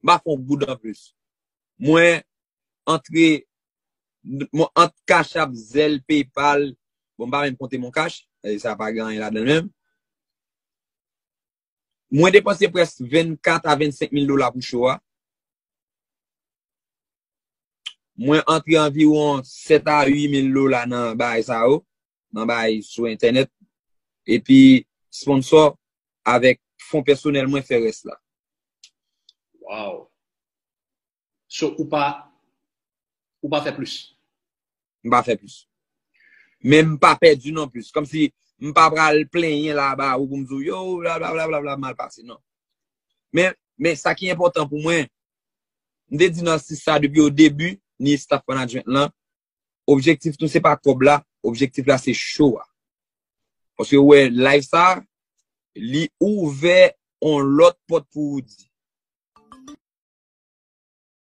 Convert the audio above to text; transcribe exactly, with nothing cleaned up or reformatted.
M pa fè yon goud anplis. Mwen antre, mwen ant Cash App, Zelle, PayPal, bon, m pa menm konte Mon Cash, e sa pa gen anyen ladan l menm. Mwen depanse prèske vennkat a vennsenk mil dola pou show a. Mwen antre anviwon sèt a uit mil dola nan bagay sa yo, nan bagay sou entènèt. Epi sponsò avèk fon pèsonèl mwen fè rès la. Wow. So, ou pa, ou pa fè plis. M pa fè plis. Men m pa pèdi non plis. Kòmsi m pa pral plenyen la ba ou pou m di w, yo, blablabla, mal pase, non. Men, men sa ki enpòtan pou mwen, m te di nan sis sa depi o debi, ni staff management lan, objektif nou se pa kòb la, objektif la se show a. Paske ou wè live sa, li ouvè yon lòt pòt pou Roody.